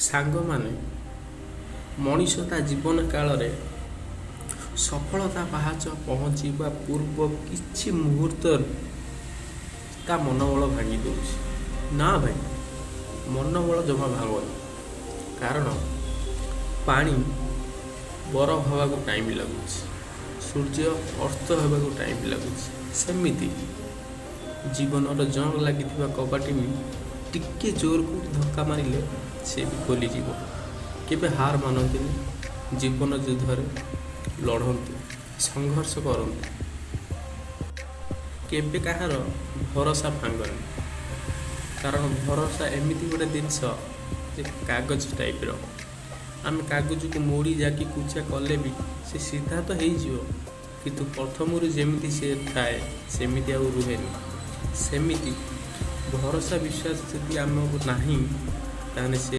ସାଙ୍ଗମାନେ, ମଣିଷ ତା ଜୀବନ କାଳରେ ସଫଳତା ପାହାଚ ପହଞ୍ଚିବା ପୂର୍ବ କିଛି ମୁହୂର୍ତ୍ତରେ ତା ମନୋବଳ ଭାଙ୍ଗି ଦେଉଛି। ନା ଭାଇ, ମନୋବଳ ଜମା ଭାଙ୍ଗନି, କାରଣ ପାଣି ବରଫ ହେବାକୁ ଟାଇମ୍ ଲାଗୁଛି, ସୂର୍ଯ୍ୟ ଅସ୍ତ ହେବାକୁ ଟାଇମ୍ ଲାଗୁଛି। ସେମିତି ଜୀବନର ଜଙ୍ଗ ଲାଗିଥିବା କବାଟ ବି ଟିକେ ଜୋରକୁ ଧକ୍କା ମାରିଲେ ସେ ବି ଖୋଲିଯିବ। କେବେ ହାର ମାନନ୍ତିନି, ଜୀବନ ଯୁଦ୍ଧରେ ଲଢ଼ନ୍ତୁ, ସଂଘର୍ଷ କରନ୍ତୁ, କେବେ କାହାର ଭରସା ଭାଙ୍ଗନି। କାରଣ ଭରସା ଏମିତି ଗୋଟେ ଜିନିଷ ଯେ କାଗଜ ଟାଇପ୍ର, ଆମେ କାଗଜକୁ ମୋଡ଼ି ଜାକି କୁଚା କଲେ ବି ସେ ସିଧା ତ ହେଇଯିବ, କିନ୍ତୁ ପ୍ରଥମରୁ ଯେମିତି ସେ ଥାଏ ସେମିତି ଆଉ ରୁହେନି। ସେମିତି ଭରସା, ବିଶ୍ୱାସ ଯଦି ଆମକୁ ନାହିଁ, ତାହେଲେ ସେ